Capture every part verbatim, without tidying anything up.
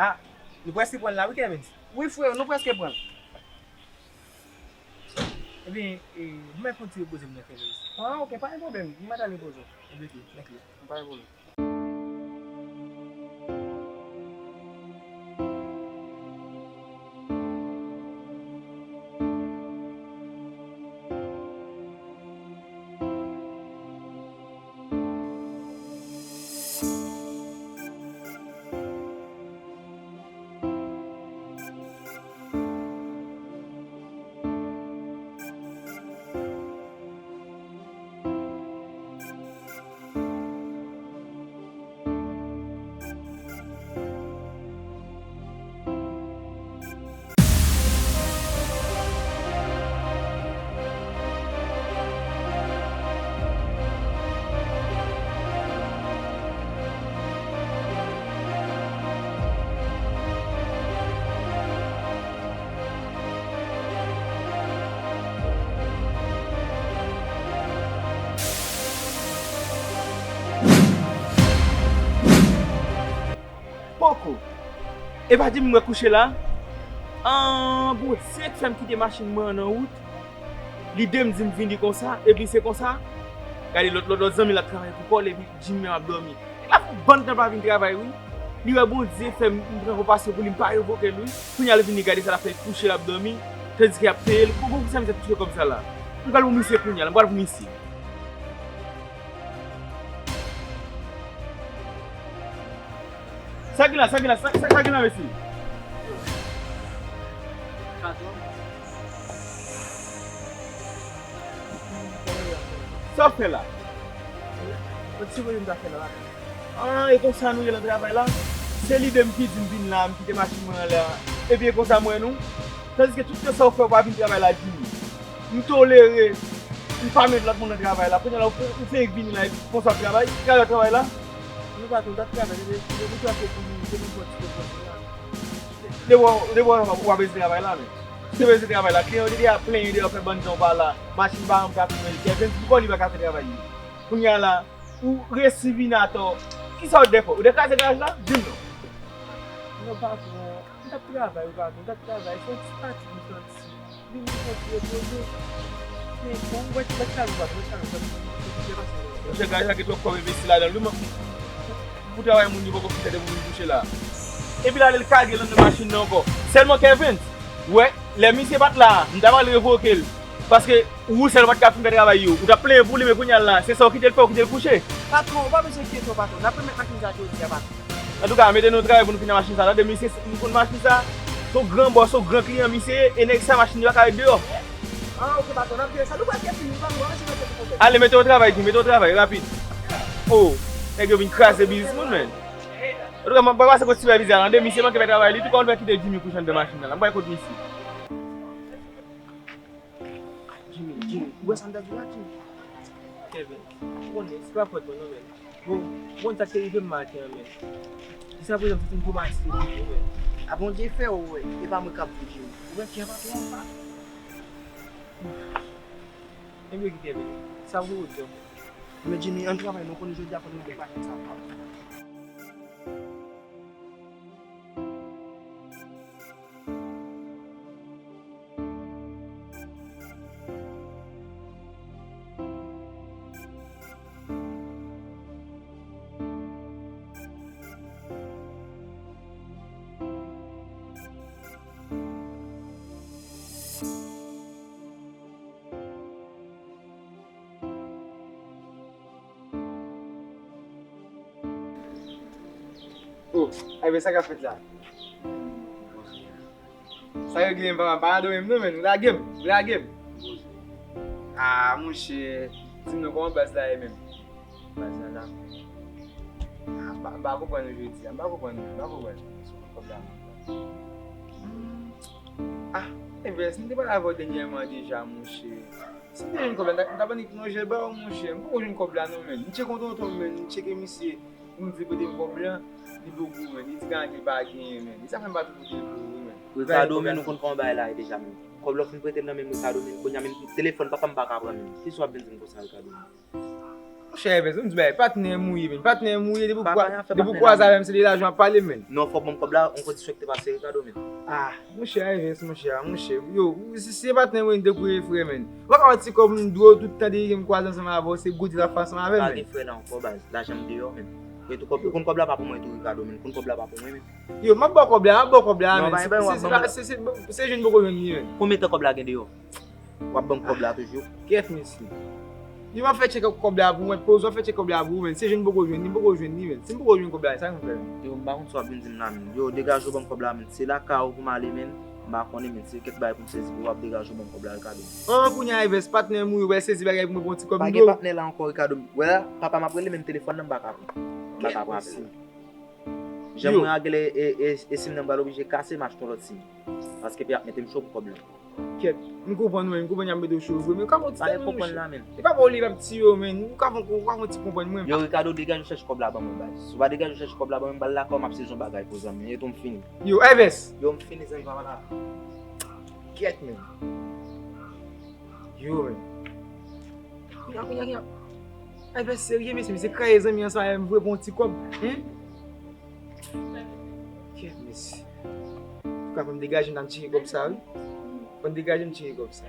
Ah, nou prèske pran l la, wi, Kevin. Wi, frè, nou prèske pran l. Ebyen, e, m mèt fè yon ti repoze m nan, Kevin. Ah, ok, pa gen pwoblèm. M mèt al repoze w. Ebyen, ok, mèsi. Pa gen pwoblèm. Poko. E pa di m mwen kouche la. An, Bondye k fè m kite machin mwen an nan wout. Li de m di m vini konsa, epi se konsa. Gade lòt, lòt, lòt zanmi l ap travay pou kò l, epi Jimmy menm ap dòmi. Nèg la fè yon bann tan pa vin travay, wi. Li wè Bondye fè m, m pran konpasyon pou li, m pa revoke l, wi. Kounye a l vini gade sa l ap fè, kouche l ap dòmi, tandike y ap peye l. Bon, bon, poukisa misye ap touche kòb sa la? M pral pou misye kounye a la, m pral pou misye. Sa gen la, sa gen la, sa, sa, sa gen la, mesye? Patwon. Sa w ap fè la? Yon ti volim ta fè la, patwon. Ah, e konsa nou ye nan travay la? Se lidem ki di m vin la, m kite machin mwen anlè a. Epi e konsa m wè nou. Tandiske tout tan sa w fè, w pa vin travay la, Jimmy. M tolere, m pa met lòt moun nan travay la. Kounye a la, ou, ou fenk vini la, epi konsa w ap travay. Ki kalè w travay la? Nou pa tou, n t ap travay, depi, depi twò se fini, depi fò ti konprann la. Depi w, depi w, w ap rete travay la, men. Si te rete travay la, kliyan yo te deja plenyen deyò, fè bann jan w pa la, machin pa janm ka fè, Kevin, poukò li pa ka fè travay li? Kounye a la, ou resi vin atò. Kisa w te fè? Ou te kraze garaj la? Di m non. Non, patwon, m t ap travay, wi, patwon, m t ap travay. Se yon ti pati m santi. Vin, vin, vin, repoze. Men, bon, m wè, wè chalè, patwon, wè chalè, patwon. Monchè, garaj la gen twòp kòb envesti ladan l, wi, man. Pou travay moun, li poko fin fè depi pou vin kouche la. Epi l ale, l kage l anndan machin nan ankò. Sèlman Kevin, wè, lè misye pa t la, m ta pral revoke l. Paske ou sèl ou pa t ka fin fè travay yo. Ou t ap plenyen pou li, men kounye a la, se sa w kite l fè, ou kite l kouche. Patwon, ou pa bezwen enkyete w, patwon. N ap remèt machin sa jodi a, patwon. Antouka, mete nou travay pou nou fini machin sa. Tande, misye, m konn machin sa. Se yon gran bòs, se yon gran kliyan misye ye, e nèg sa, machin li pa ka ret deyò. Ah, ok, patwon, n ap jere sa. Nou prèske fini, patwon, ann jere sa pou konpè. Ale, mete w travay, di, mete w travay, rapid. Oh, nèg yo vin kraze biznis moun, men. Antouka, m ap pase kot sipèvizè a, tande, misye manke fè travay li, tou kòman l fè kite Jimmy kouche anndan machin nan la. M pral kot misye. Jimmy, Jimmy, ou wè sa m t ap di w la, Jimmy? Kevin, ou konnen, se pa fòt mwen non, men. Bon, ou konn sa k te rive m maten an, men. Jiskaprezan, m santi m twomatise pou ou, men. A Bondye fè w wè, e pa mwen k ap di w, Jimmy. Ou wè, kè pa twò anba. Ebyen, ki Kevin, sa pou ou di w? Men Jimmy, ann travay, non, konnen jodi a fò nou rive pase sa. Oh, ebyen sa k ap fèt la? Sa yo gen papa, pa adore m non, men. Ou lage m, ou lage m. Ah, monchè, di m non, kòman baz la ye menm? Baz la la. Ah, m pa, m pa konprann ou jodi a, m pa konprann ou, m pa konprann. Kòb la. Ah, ebyen, si m te pale avè w dènyèman deja, monchè. Si m te jwenn kòb la, m ta, m ta pran li pou yon jèl ba w, monchè. M poko jwenn kòb la non, men. M tcheke yon tonton m, men. M tcheke misye. Pou m di l prete m kòb la, li poko, men. Li di garan ke l pa genyen, men. E sa fè m pa tou pote l pou ou, men. Rikado, men, nou konn kòman bagay la ye deja, men. Kòb la w fin prete m nan men m, Rikado, men. Kounye a, men, telefòn papa m pa ka pran, men. Kisa w ap vin di m konsa, Rikado, men? Monchè Evens, m di bagay, patnè mouye, men. Patnè mouye, depi ou kwa-, depi ou kwaze avè m, se de lajan w ap pale, men. Non, fò w ban m kòb la, yon kondisyon ki te pase, Ricardo, men. Ah, monchè Evens, monchè, monchè. Yo, si se patnè mwen, m te kouye frè, men. Ou pa ka wè ti kòb m dwe w tout tan depi m kwaze ansanm avè w, se goude l ap fè ansanm avè m, men. Pa gen frè la ankò, baz. Lajan m deyò, men. E tou kòb, ou konn kòb la pa pou mwen tou, Ricardo, men. Ou konn kòb la pa pou mwen, men. Yo, m ap ba w kòb la, m ap ba w kòb la, men. Non, se, se, se, se, se, se jwenn m poko jwenn li, men. Konbyen tan kòb la gen deyò? W ap ban m kòb la toujou? Kèt mesye. Yo, m ap fè tcheke kòb la pou mwen, poze w ap fè tcheke kòb la pou ou, men. Se jwenn m poko jwenn li, m poko jwenn li, men. Si m poko jwenn kòb la, sa m fè, men? Yo, m pa konn sa w ap vin di m la, men. Yo, degaje w ban m kòb la, men. Se lakay ou pou m ale, men. M pa konnen, men. Se kèk bagay pou m sezi pou w ap degaje w ban m kòb la, Ricardo. Oh, kounye a, Evens, patnè m ou, yo, wè sezi bagay pou mwen pran ti kòb m dwe w. Pa gen patnè la ankò, Ricardo. Wè la, papa m ap rele, men telefòn nan m pa ka pran. M pa ka pran apèl. Jan mwen a genlè e, e, e sim nan m pral oblije kase m achte yon lòt sim. Paske pou y ap mete m cho pou kòb la. Kèt, m konprann ou, men, m konprann y ap mete w cho vre, men ou ka fè yon ti tèt konprann la, men. E pa pa w li p ap tiye w, men. Ou ka fè, ou ka fè yon ti konprann mwen. Yo, Ricardo, degaje w chèche kòb la ban mwen, baz. Si w pa degaje w chèche kòb la ban mwen, m pral lakay w, m ap sezi yon bagay pou zanmi. E tou m fini. Yo, Evens! Yo, m fini, zanmi, pa pale. Kèt, men. Yo, men. Kounye a, kounye a, kounye a. Evens serye, mesye, misye kraze zanmi ansanm avè m vre pou yon ti kòb. Hen? Kèt mesye. Antouka, fò m degaje m nan tire kòb sa, wi. Fò m degaje m tire kòb sa.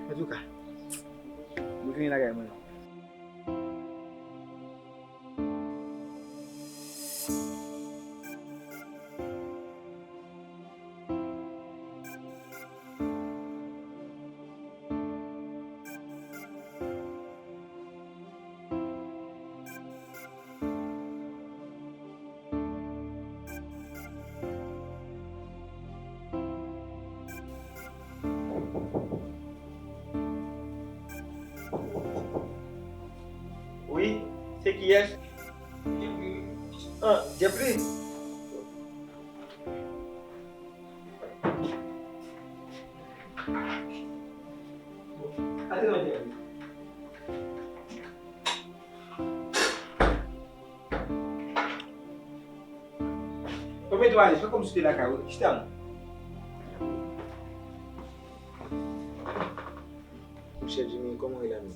Antouka, mwen vini lakay mwen. Wi, se kiyès? Ah, Jeffrey. Ale non, Jeffrey. Konbyen tan w ale? Se kòmsi w te lakay ou. Chita non. Monchè Jimmy, kòman w ye la menm?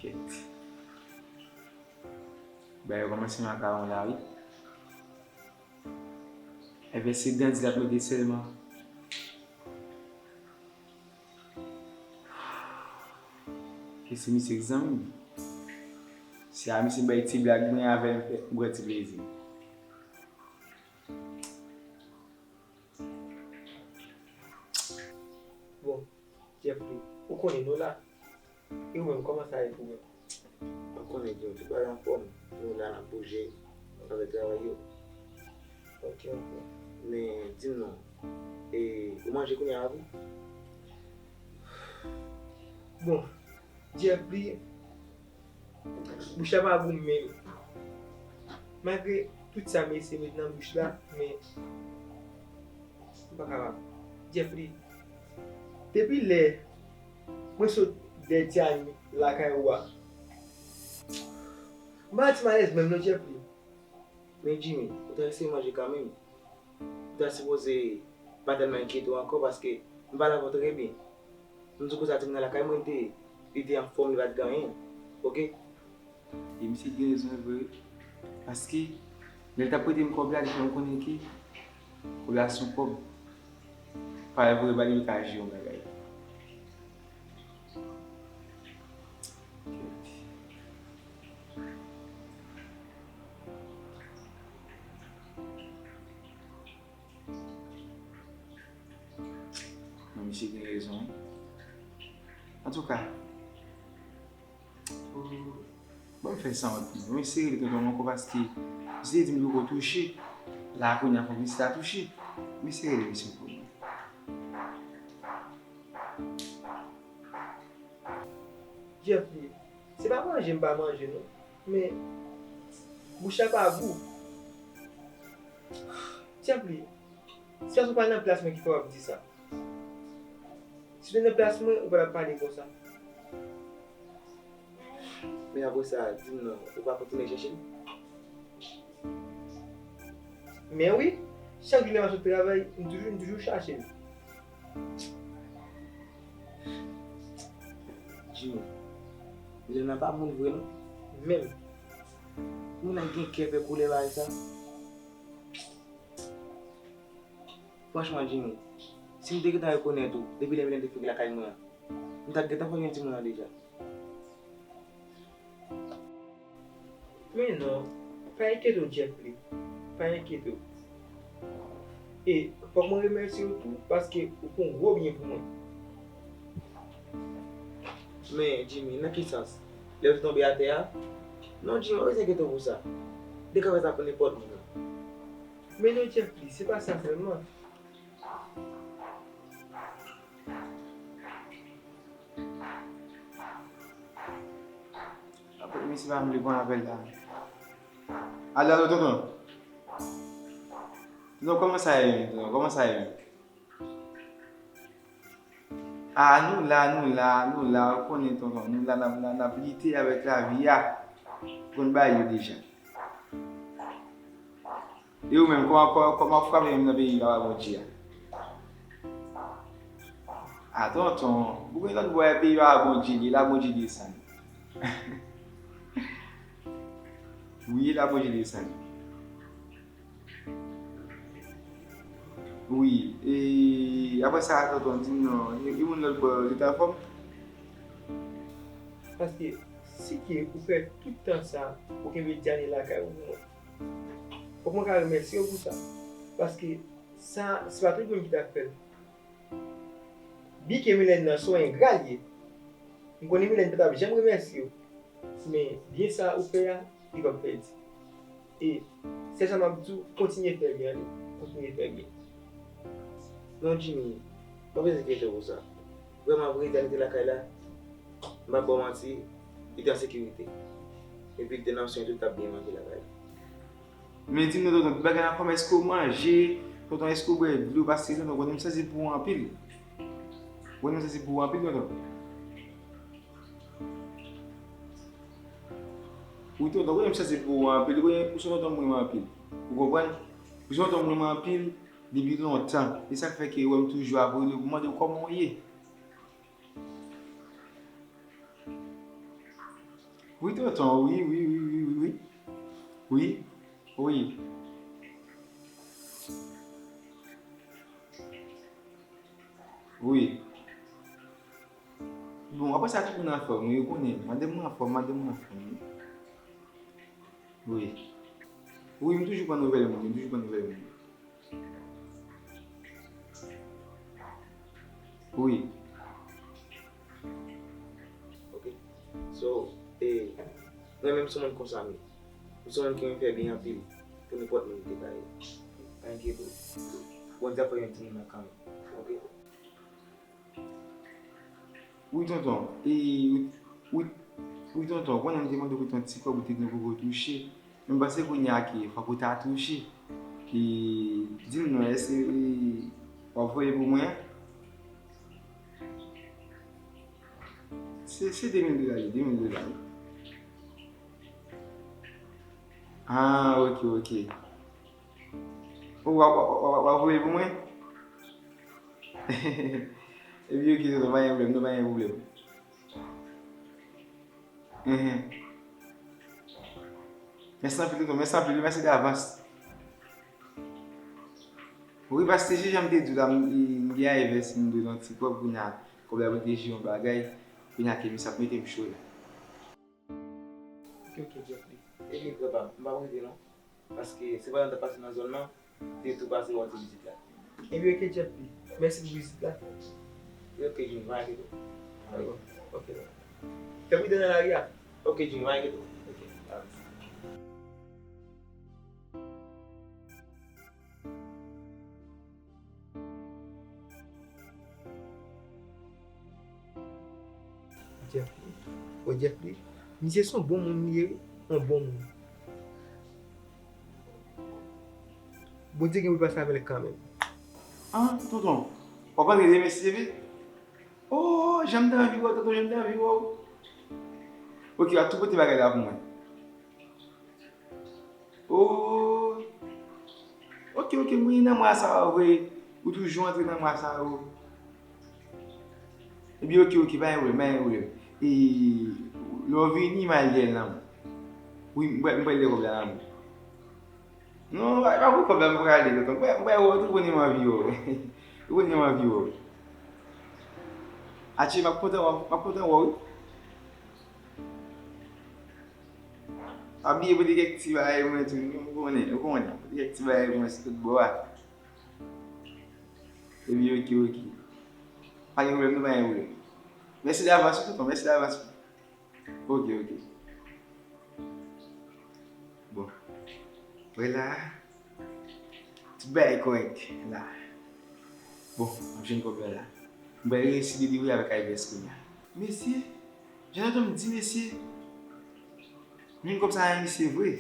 Kèt. Bagay yo kòmanse makawon la, wi. Evens se dandi l ap mete sèlman. Ke se misye ki zanmi m. Se a misye bay ti blag mwen avè l, m fè m pran ti plezi. Bon, Jeffrey, ou konnen nou la. E ou menm, kòman sa ye pou ou menm? Ou konnen, Jim, tout bagay anfòm. Nou la, n ap bouje, n ap fè travay yo. Ok, ok. Men, di m non, e, ou manje kounye a, wi? Bon, Jeffrey, bouch la pa gou menm. Malgre tout sa m eseye met nan bouch la, men m pa kapab. Jeffrey, depi lè mwen sot dèyè Tiani lakay ou a, m pa santi m alèz menm non, Jeffrey. Men Jimmy, ou ta eseye manje kanmenm. Ou ta sipoze pa tèlman enkyete w ankò paske m pale avè w trè byen. M di w konsa, ti moun nan lakay mwen, li te, li te anfòm, li pa t gen anyen. Oke? E misye gen rezon vre wi. Paske lè l t ap prete m kòb la, li fè m konnen ke kòb la se yon kòb. Parèy vre, ba li okaze yon bagay. Non, misye gen rezon wi. Antouka, oh, ban m fè sanwont non. M eseye rele tonton m ankò paske misye di m li poko touche. La kounye a fòk misye ta touche. M eseye rele misye pou mwen. Jeffrey, se pa manje m pa manje non, men bouch la pa gou. Jeffrey, se paske w pa nan plas mwen ki fè w ap di sa. Si w te nan plas mwen, ou pa t ap pale konsa. Men apre sa, di m non, ou pa kontinye chèche l? Men wi, Chak jou lè m ap sot travay, m toujou, m toujou chache l. Jimmy, Milena pa moun vre non. Menm. Milena gen kè fè koulè bagay sa. Franchman, Jimmy, si m te gentan rekonèt ou depi lè Milena te fèk lakay mwen an, m t ap gentan fè yon timoun an deja. Men non, pa enkyete w, Jeffrey. Pa enkyete w. E fòk mwen remèsye w tou, paske ou fè yon gwo byen pou mwen. Men, Jimmy, nan ki sans? Lè w te tonbe atè a? Non, Jimmy, pa bezwen enkyete w pou sa. Dekwa sa pou nenpòt moun. Men non, Jeffrey, se pa sa sèlman. Apre, misye pa vle pran apèl la. Alo, alo, tonton. Tonton, kòman sa ye menm, tonton? Kòman sa ye menm? A, nou la, nou la, nou la, ou konnen, tonton, nou la, n ap, n ap, n ap lite avèk lavi a. Ou konn bagay yo deja. E ou menm, kòman, kòman, kòman w frape menm nan peyi Papa Bondye a? A, tonton, ou gen lòt bò, e peyi Papa Bondye li ye, la Bondye desann. Wi, e la Bondye desann. Wi, e apre sa, tonton, di m non, e, e moun lòt bò yo, yo te anfòm? Paske, si ke ou fè tout tan sa, ou kenbe Diane lakay ou pou mwen. Fòk mwen ka remèsye w pou sa. Paske sa, se pa tout moun ki t ap fè l. Byen ke Milène nan se yon engra l ye. M konnen Milène pa t ap janm remèsye w. Men byen sa ou fè a, li p ap pèdi. E sèl sa m ap di w, kontinye fè byen, tande. Kontinye fè byen. Non, Jimmy, pa bezwen enkyete w pou sa. Vrèman vre, Diane te lakay la, m p ap ba w manti, li te an sekirite. Epi li te nan swen tou, li t ap byen manje lakay la. Men di m non, tonton, tout bagay anfòm, èske w manje? Tonton, èske w bwè dlo? Paske, tonton, ou konnen m santi pou ou anpil. Ou konnen m santi pou ou anpil, tonton. Wi, tonton, ou konnen m santi pou ou anpil. Ou konnen, ou se tonton m renmen anpil. Ou konprann? Ou se tonton m renmen anpil depi lontan. E sa k fè ke ou wè m toujou ap rele w pou mande w kòman w ye. Wi, tonton, wi, wi, wi, wi, wi, wi. Wi. Wi. Bon, apre sa, tout moun anfòm, wi, ou konnen. Madanm mwen anfòm, madanm mwen anfòm, wi. Wi. Wi, m toujou pran nouvèl moun yo, m toujou pran nouvèl moun yo. Wi. Ok. So, e, mwen menm se yon moun konsa m ye. M se yon moun ki renmen fè byen anpil pou nenpòt moun ki te ka ye. Pa enkyete w. Bondye ap fè yon timoun nan kanmenm. Ok? Wi, tonton. E, wi, wi, tonton, konnen m te mande w pou yon ti kòb ou te gen poko touche. Men m panse kounye a ke fòk ou ta touche. E, di m non, èske, e, w ap voye pou mwen? Se, se de mil dola, wi, de mil dola, wi. Ah, ok, ok. Ou w ap, w ap, w ap, w ap voye pou mwen? Epi ok, tonton, pa gen pwoblèm, non, pa gen pwoblèm. Enhen. Mèsi anpil, tonton, mèsi anpil, mèsi davans. Wi, paske se jan m te di w la, m, m gen a evès, m dwe yon ti kòb, kounye a, kòb la mete jwe yon bagay, kounye a ke misye ap mete m cho la. Ok, ok, Jeffrey. Epi, papa, m pa prese non. Paske se pandan m t ap pase nan zòn nan, m te tou pase wè w ti vizit la. Epi, ok, Jeffrey. Mèsi pou vizit la. Epi, ok, Jimmy, pa enkyete w. Dakò. Ok. Fè pridan nan lari a. Ok, Jimmy, pa enkyete w. Ok. Jeffrey. O Jeffrey. Misye se yon bon moun li ye, wi. Yon bon moun. Bondye gen pou l pase avè l kanmenm. Ah, tonton. W ap antre demen si Dye vle? Oh, jan m t anvi wè w, tonton, jan m t anvi wè w. Ok, w ap tou pote bagay la pou mwen. Oh. Ok, ok, mwen nan mwa sa yo vre. Ou toujou antre nan mwa sa yo. Ebyen, ok, ok, pa gen pwoblèm, pa gen pwoblèm. E, lè w vini, m al dèyè l nan men w. Wi, m pral, m pral dèyè kòb la nan men w. Non, pa, pa pou kòb la, m prale, tonton. M pral, m pral wè w tou, konnen m anvi wè w. Ou konnen m anvi wè w. Atchè, m ap kontan wè w, m ap kontan wè w, wi. Pa bliye pote kèk ti bagay pou mwen tou, ou konnen, ou konnen. Pote kèk ti bagay pou mwen sou tout bò a. Ebyen, ok, ok. Pa gen pwoblèm, non, pa gen pwoblèm. Mèsi davans, wi, tonton, mèsi davans, wi. Ok, ok. Bon. Wè la. Tout bagay kòrèk la. Bon, m ap jwenn kòb la la. M pral reyisi delivre avèk Ives kounye a. Mesye, Jonathan, m di mesye. M jwenn kòb sa nan misye vre.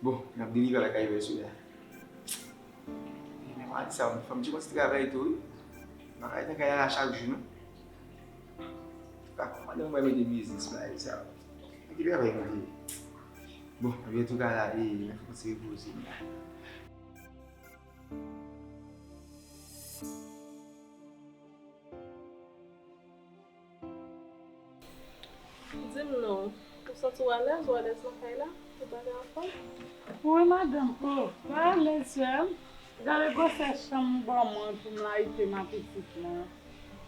Bon, n ap delivre avèk Ives wi la. Men pa di sa, fò m ti kontinye travay tou wi. M pa ka ret nan kay la chak jou non. Antouka, kòman mwen mete biznis la e sa? Ki travay mwen ye? Bon, ebyen antouka la, e, mwen fò m ti repoze m la. Di m non, ou santi w alèz, ou alèz nan kay la? Ou pa gen anfòm? Wi, madanm. O, m alèz, sè m. Gade gwosè chanm ou ban mwen pou m layite m ak pitit mwen.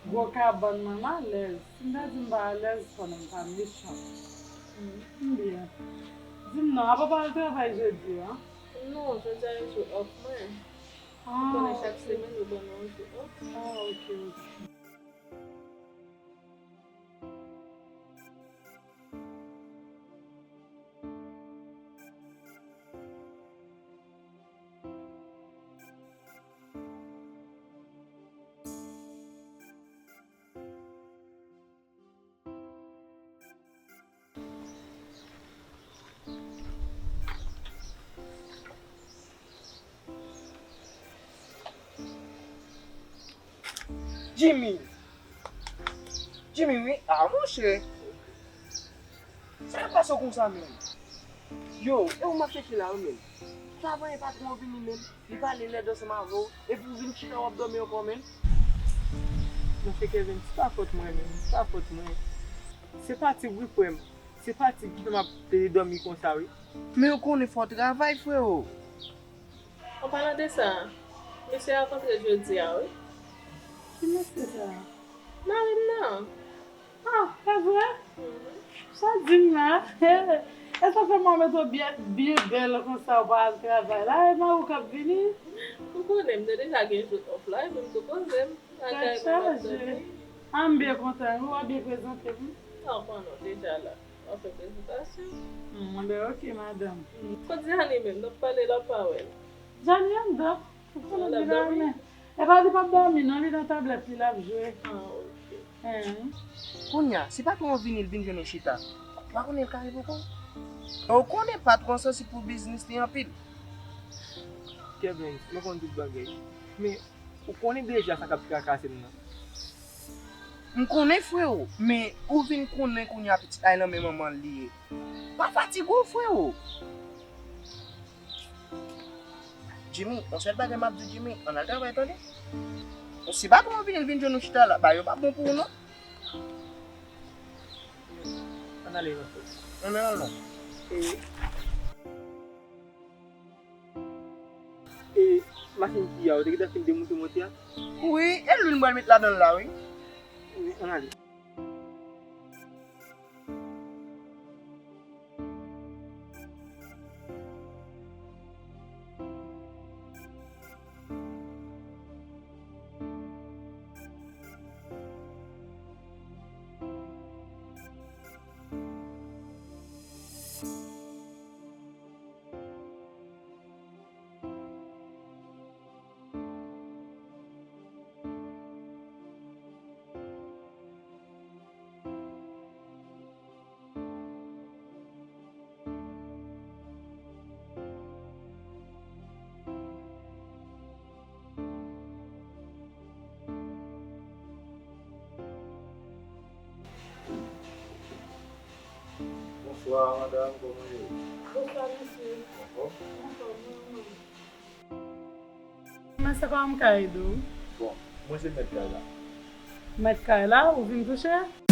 Gwo kabann mwen, m alèz. Si m ta di m pa alèz, konnen m pa mechan. M byen. Di m non, apa w pa al travay jodi a? Non, jodi a e jou òf mwen. Ou konnen chak semèn yo ban nou yon jou òf. Ah, ok, ok. Jimmy! Jimmy, wi, a monchè! Sa k ap pase w konsa menm? Yo, e ou m ap chèche la wi menm. Sa vanyen patwon an vini menm. Li pale lèd ansanm avè w, epi w vin chita w ap dòmi ankò menm. Monchè Kevin, se pa fòt mwen menm, se pa fòt mwen. Se fatig wi frè m, se fatig ki fè m ap, e, dòmi konsa wi. Men ou konnen fò w travay, freo. An palan de sa, mesye a ap antre jodi a wi. Ki mesye sa? Mari m nan. Ah, e vre? Sa w di m la? E sa fè m wè w mete w byen, byen bèl konsa, w pa al travay la, e mari w k ap vini? Ou konnen m te deja gen jou òf la, epi m tou poze m lakay mwen m ap dòmi. Ah, m byen kontan wi, w ap byen prezante m. Ah, w konnen w deja la, w ap fè prezantasyon. Hmm, ben ok, madanm. Kot Jani menm? N ap pale, l ap pa wè l. Jani anndan. Ou konnen li la men. Epa li p ap dòmi non, li nan tablèt li l ap jwe. Ah, ok. Hen. Kounye a, si patwon an vini, l vin jwenn ou chita, ou pa konnen l ka rive poko. E ou konnen patwon an sansib pou biznis li anpil. Kevin, mwen konn tout bagay. Men, ou konnen deja sa k ap trakase m nan. M konnen, freo, men ou vin konnen kounye a pitit la e nan men manman l li ye. Pa fatige w, freo. Jimmy, yon sèl bagay m ap di w, Jimmy, ann al travay, tande? Si patwon an vini, l vin jwenn ou chita la, bagay yo p ap bon pou ou, non. Ann ale, non, frè. Ann al, non. E, e machin ki a, ou te gentan fin demoute motè a? Wi, e lwil m pral met ladan l la, wi. Wi, ann ale. Bonswa, madanm, kòman ye? Bonswa, mesye. Anfòm? Anfòm, wi, wi. Sa kòman m ka ede w? Bon, mwen se mèt kay la. Mèt kay la, ou vin touche?